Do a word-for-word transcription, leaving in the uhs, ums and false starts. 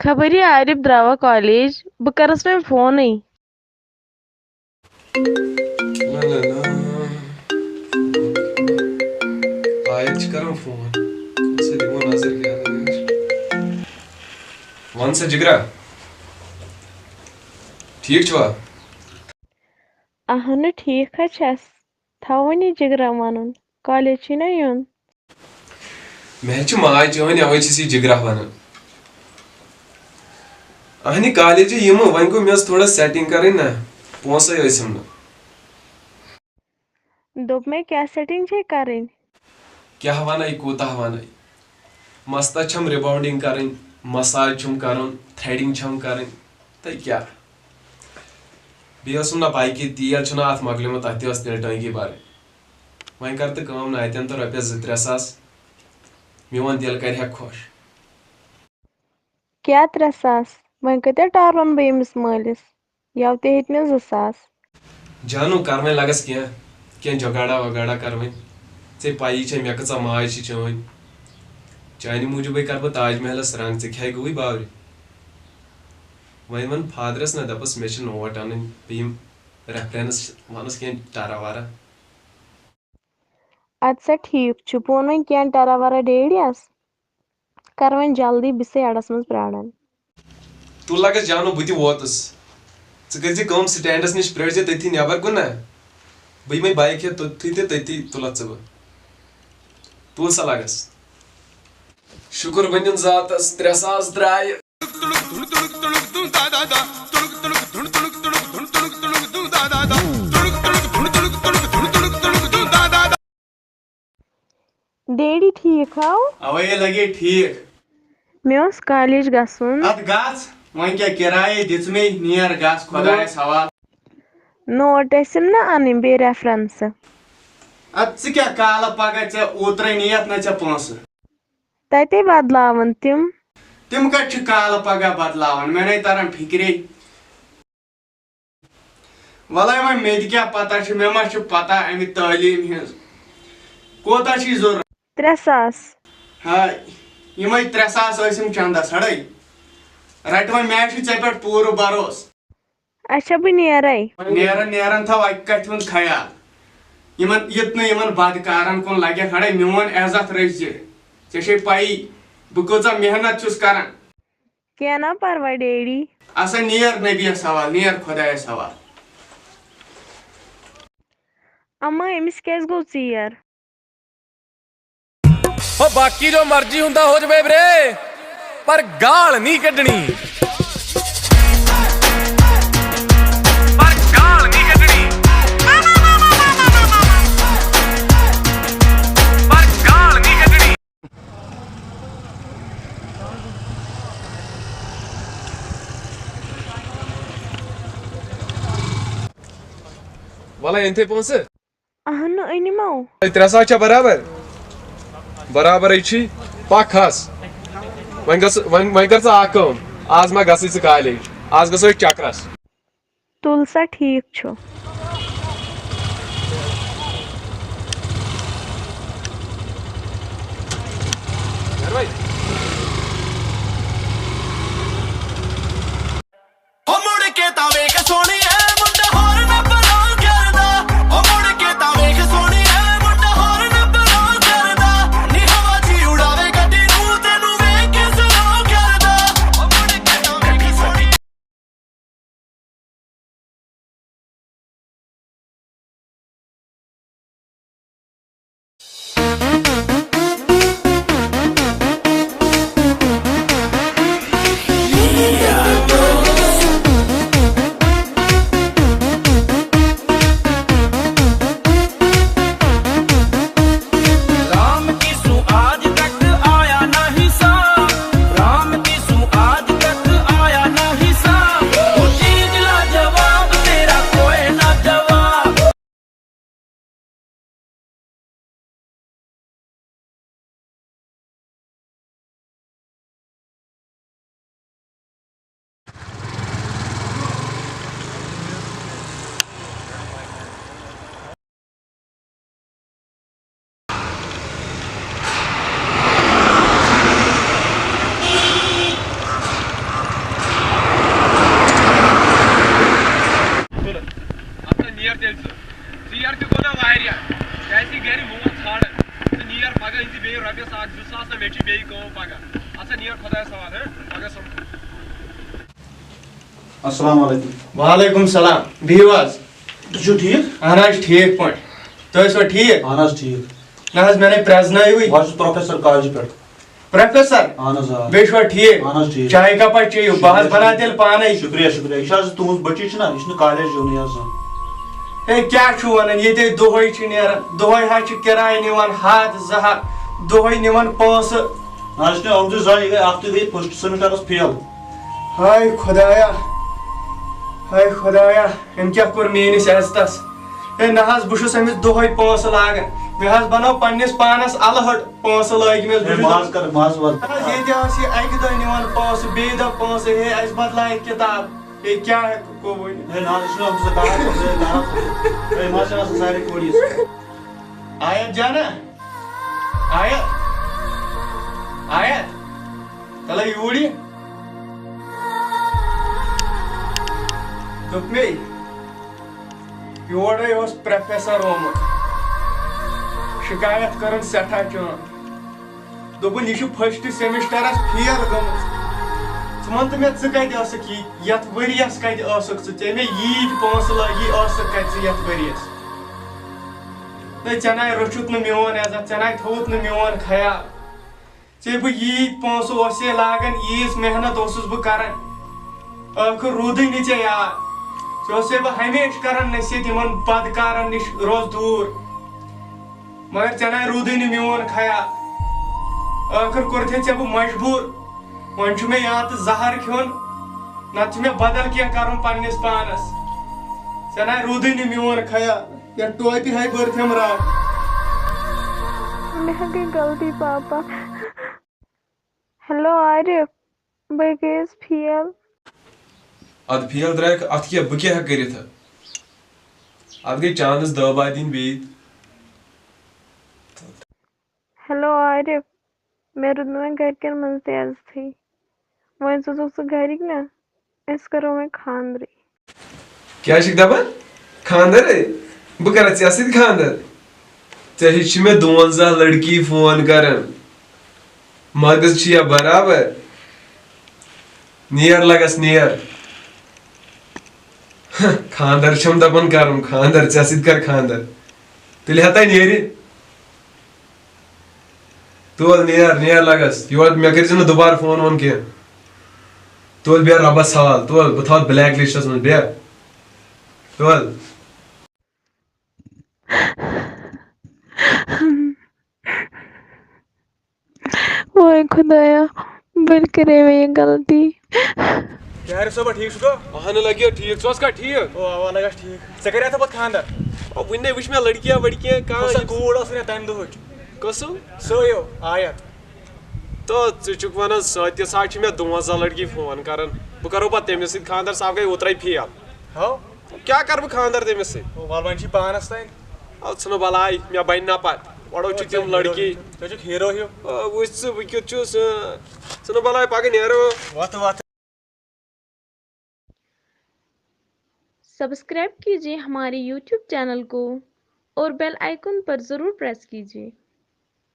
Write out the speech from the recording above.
خبر یہِ عارف درٛاوا کالیج، بہٕ کرس وۄنۍ فونٕے۔ نہ، نہ، نہ۔ آیت چھِ کران فون۔ أسۍ دِمو نظر کیٛاہ دٔلیٖل چھِ۔ وَن سا جِگرا، ٹھیٖک چھُوا؟ اہنُو، ٹھیٖک حظ چھَس۔ تھاوُن یہِ جِگرا وَنُن، کالیج چھُے نہ یُن۔ مےٚ حظ چھِ ماے چٲنۍ، اَوَے چھِس یہِ جِگرا وَنان۔ اہنہِ کالیجہِ یِمہٕ، وۄنۍ گوٚو مےٚ ٲس تھوڑا setting کَرٕنۍ نہ، پونٛسَے ٲسِم نہٕ۔ دوٚپ مےٚ، کیٛاہ setting چھے کَرٕنۍ؟ کیٛاہ وَنَے، کوٗتاہ وَنَے؟ مَستَس چھَم rebonding کَرٕنۍ، massage چھُم کَرُن، threading چھَم کَرٕنۍ، تہٕ کیٛاہ؟ بیٚیہِ ٲسٕم نہ bikeہِ تیٖل چھُنہ اَتھ مۄکلیومُت، تَتھ تہِ ٲس تیٚلہِ ٹٲنٛکی بَرٕنۍ۔ وۄنۍ کَر تہٕ کٲم، نہ اَتٮ۪ن تہٕ رۄپیَس زٕ ترٛےٚ ساس، میون دِل کَرِ ہا خۄش۔ کیٛاہ ترٛےٚ ساس؟ وۄنۍ کَتہِ ٹارون بہٕ أمِس مٲلِس؟ یَوٕ تہِ ہیٚتۍ مےٚ زٕ ساس۔ جانو، کر وۄنۍ لگس کینٛہہ، کینٛہہ جگاڑا وگاڑا کر وۄنۍ۔ ژےٚ پَیی چھےٚ مےٚ کۭژاہ ماے چھِ چٲنۍ۔ چانہِ موٗجوٗبٕے کر بہٕ تاج محلس رنگ، ژےٚ کیٛاہ گوٚوُے باورِ؟ وۄنۍ وَن فادرس نہ، دَپس مےٚ چھِ نوٹ اَنٕنۍ، بیٚیہِ یِم reference وَنس کینٛہہ ٹرا ورا۔ اَدٕ سا ٹھیٖک چھُ، بہٕ وَنہٕ وۄنۍ کینٛہہ ٹرا ورا ڈیڈیَس۔ کر وۄنۍ جلدی، بہٕ چھسے اَڈَس منٛز پرٛاران۔ تُل لگس جانو، بہٕ تہِ ووتُس۔ ژٕ کٔرۍ زِ کٲم، standس نِش پرٛٲرۍ زِ تٔتھی نٮ۪بر کُن نا۔ بہٕ یِمے bike ہٮ۪تھ توٚتتھٕے تہٕ تٔتی تُلتھ ژٕ بہٕ۔ تُل سا لگس۔ شُکر بٔنِن ذاتس، ترٛےٚ ساس درٛایہِ۔ ڈیڈی ٹھیٖک ہاو؟ اوے یے لگے ٹھیٖک۔ مےٚ اوس کالیج گژھُن۔ ادٕ گژھ، وۄنۍ کیٛاہ کرایے دِژمے، نیر گژھ خۄدایس حوالہٕ۔ نوٹ ٲسِم نہ انٕنۍ بیٚیہِ ریفرنس۔ ادٕ ژٕ کیٛاہ کالہٕ پگاہ، ژےٚ اوترے نِیَتھ نہ ژےٚ پونٛسہٕ۔ تتے بدلاون تِم۔ تِم کتہِ چھِ کالہٕ پگاہ بدلاوان، مےٚ نے تران فکرے۔ وَلَے وۄنۍ مےٚ تہِ کیٛاہ پَتہ چھِ، مےٚ ما چھِ پَتہ اَمہِ تعلیٖم ہِنٛز۔ کوتاہ چھِی ضوٚرَتھ؟ ترٛےٚ ساس۔ ہاے، یِمَے ترٛےٚ ساس ٲسِم چَندَس ہَڑَے۔ رَٹہِ وۄنۍ، مےٚ چھُ ژےٚ پٮ۪ٹھ پوٗرٕ بروسہٕ۔ اچھا، بہٕ نیرَے۔ نیران نیران تھاو اَکہِ کَتھِ ہُنٛد خیال۔ یِمَن، یُتھ نہٕ یِمَن بدکارَن کُن لَگٮ۪کھ ہَڑَے، میون عزت رٔچھزِ۔ ژےٚ چھے پَیی، بہٕ کۭژاہ محنت چھُس کَران۔ کینٛہہ نہ پرواے ڈیڈی۔ اسا نیر نبیس حوال، نیر خدایس حوال۔ اما أمِس کیٛازِ گوٚو ژیر؟ ہو باقی جو مرضی ہوندا ہو جائے برے، پر گال نہیں کڈنی۔ پر گال نہیں کڈنی۔ پر گال نہیں کڈنی۔ وَلَے أنۍ تھے پونٛسہٕ۔ اہنُو أنِمو۔ ترٛےٚ ساس چھا برابر؟ برابرٕے چھی۔ پَکھ حظ۔ وۄنۍ گژھ، وۄنۍ، وۄنۍ کر ژٕ اکھ کٲم۔ آز ما گژھٕے ژٕ کالیج؟ آز گژھو أسۍ چکرس۔ تُل سا، ٹھیٖک چھُ۔ ਓ ਮੁੜ ਕੇ ਤਾਂ ਵੇਖ ਸੋਹਣੀਏ, ਮੁੰਡਾ ਹੋਰ ਨਾ ਬਲੌ ਕਰਦਾ। ਓ ਮੁੜ ਕੇ ਤਾਂ ਵੇਖ ਸੋਹਣੀਏ, ਮੁੰਡਾ ਹੋਰ ਨਾ ਬਲੌ ਕਰਦਾ। ਨੀ ਹਵਾ 'ਚ ਉਡਾਵੇ ਗੱਡੀ ਨੂੰ, ਤੈਨੂੰ ਵੇਖ ਕੇ ਸਲੋ ਕਰਦਾ। ਓ ਮੁੜ ਕੇ ਤਾਂ ਵੇਖ ਸੋਹਣੀਏ। السلام علیکم۔ وعلیکم السلام۔ بِہِو حظ۔ تُہۍ چھِو ٹھیٖک؟ اہن حظ، ٹھیٖک پٲٹھۍ۔ تُہۍ ٲسوا ٹھیٖک؟ اہن حظ، ٹھیٖک۔ نہ حظ، مےٚ نے پرٛزنٲیوٕے۔ بہٕ حظ چھُس پروفیسر کالجہِ پٮ۪ٹھ۔ پروفیسر؟ اہن حظ، آ۔ بیٚیہِ چھِوا ٹھیٖک؟ اہن حظ، ٹھیٖک۔ چایہِ کپا چیٚیِو؟ بہٕ حظ شُکریہ، بناو شُکریہ۔ تیٚلہِ پانے۔ شُکریہ، شُکریہ۔ یہِ چھِ حظ تُہٕنٛز بٔچی چھِنہ؟ یہِ چھِنہٕ کالج یِونٕے حظ زانٛہہ۔ ہے، کیٛاہ چھُو ونان؟ ییٚتہِ دۄہے چھِ نیران، دۄہے حظ چھِ کِراے نِوان ہتھ زٕ ہتھ، دۄہے نِوان پونٛسہٕ۔ نہ حظ، چھِنہٕ آمژٕے زانٛہہ، یہِ گٔے اکھتُے گٔے first semesterس fail۔ ہاے خۄدایا، ہاے خۄدایا۔ أمۍ کیٛاہ کوٚر میٲنِس عزتس؟ ہے نہ حظ، بہٕ چھُس أمِس دۄہے پونٛسہٕ لاگان۔ مےٚ حظ بنوو پننِس پانس الہٕ ہٹ پونٛسہٕ لٲگۍ مےٚ۔ ہے بہٕ چھُس ماز کر، ماز وات۔ نہ حظ، ییٚتہِ آسہِ یہِ اکہِ دۄہ نِوان پونٛسہٕ، بیٚیہِ دۄہ پونٛسہٕ، ہے اَسہِ بدلایہِ کِتاب۔ ہے کیٛاہ ہٮ۪کو ؤنِتھ؟ ہے نہ حظ، یہِ چھُنہٕ آمُت زٕ کار، ہے نہ حظ۔ ہے ما چھِ آسان سارے کورِ یِژھ۔ آیت جانہ، آیت، آیت، تَلہ یوٗرۍ یہِ۔ دوٚپ مے، یورے اوس پروفیسر آمُت، شکایت کٔرٕن سٮ۪ٹھاہ چٲنۍ۔ دوٚپُن، یہِ چھُ first semesterس fail گٔمٕژ۔ ژٕ وَن تہٕ مےٚ، ژٕ کَتہِ ٲسٕکھ یہِ، یَتھ ؤریَس کَتہِ ٲسٕکھ ژٕ؟ ژےٚ مےٚ ییٖتۍ پونٛسہٕ لٲگی، ٲسٕکھ کَتہِ ژٕ یَتھ ؤریَس؟ ہے، ژےٚ نَے روٚچھُتھ نہٕ میون عزت، ژےٚ نَے تھوٚوُتھ نہٕ میون خیال۔ ژےٚ بہٕ ییٖتۍ پونٛسہٕ اوسے لاگان، ییٖژ محنت اوسُس بہٕ کران، ٲخٕر روٗدٕے نہٕ ژےٚ یاد۔ ژےٚ اوسے بہٕ ہمیشہِ کران نصیحت یِمن بدکارن نِش روز دوٗر، مگر ژےٚ نَے روٗدٕے نہٕ میون خیال۔ ٲخٕر کوٚرتھے ژےٚ بہٕ مجبوٗر، وۄنۍ چھُ مےٚ یا تہٕ زہر کھیوٚن، نتہٕ چھُ مےٚ بدل کینٛہہ کرُن پننِس پانس۔ ژےٚ نَے روٗدٕے نہٕ میون خیال۔ یتھ ٹوپہِ ہاے بٔرتھم رب۔ مےٚ ہا گٔے غلطی، پاپا۔ ہیلو عارف، بہٕ گٔیَس فیل۔ ادٕ فیل درٛایکھ، اتھ کیٛاہ، بہٕ کیٛاہ ہٮ۪کہٕ کٔرِتھ؟ اتھ گٔے چانس دہ باہ دِنۍ بیٚیہِ۔ ہیلو عارف، مےٚ روٚٹ نہٕ وۄنۍ گرِکٮ۪ن منٛز تہِ عزتھٕے۔ وۄنۍ سوزُکھ ژٕ گرِکۍ نا، أسۍ کرو وۄنۍ خاندرٕے۔ کیٛاہ چھِکھ دَپان؟ خانٛدر ہے؟ بہٕ کَرا ژےٚ سۭتۍ خانٛدر؟ ژےٚ ہِش چھِ مےٚ دُوَنزاہ لٔڑکی فون کَران۔ مغز چھِ یا برابر؟ نیر لَگَس نیر۔ ہہ، خانٛدر چھَم دَپان کَرُن، خانٛدر، ژےٚ سۭتۍ کَر خانٛدر؟ تیٚلہِ ہَتا نیرِ۔ تُل نیر، نیر لگس۔ یور مےٚ کٔرۍ زِ نہٕ دُبارٕ فون وون کینٛہہ۔ تُل بیٚہہ رۄبس حوال، تُل بہٕ تھاوتھ بلیک لسٹس منٛز، بیٚہہ۔ تُل۔ وٲے خۄدایا، بٔلۍ کَرے مےٚ یہِ غلطی۔ کیٛاہ رے صٲبا، ٹھیٖک چھُکھا؟ اہن لگیو ٹھیٖک، ژٕ اوسکھا ٹھیٖک؟ او، اوا لگس ٹھیٖک۔ ژےٚ کَریاتھا پتہٕ خانٛدر؟ او، وُنہِ نے وٕچھ مےٚ لڑکیہ وڑکیہ کانٛہہ۔ کۄس سا کوٗر ٲس وٕنہِ تَمہِ دۄہٕچ؟ کۄسُم؟ سُے ہیو، آیت۔ تو ژٕ چھُکھ وَنان سۄ تہِ سا چھِ مےٚ دُوَنزاہ لڑکی فون کران۔ بہٕ کرو پتہٕ تٔمِس سۭتۍ خانٛدر، سۄ گٔے اوترَے فیل۔ ہاو؟ کیٛاہ کرٕ بہٕ خانٛدر تٔمِس سۭتۍ؟ او، وَلہٕ وۄنۍ چھِ پانَس تام۔ او، ژھٕنہٕ بلاے، مےٚ بَنہِ نہ پتہٕ۔ اورٕ چھِ تِم لڑکی۔ ژٕ چھُکھ ہیٖرو ہیوٗ۔ آ، وٕچھ ژٕ، بہٕ کیُتھ چھُس، آ، ژھٕنہٕ بلاے، پگاہ نیرو۔ وَتھ، وَتھ۔ सब्सक्राइब कीजिए हमारे YouTube चैनल को और बेल आइकन पर ज़रूर प्रेस कीजिए।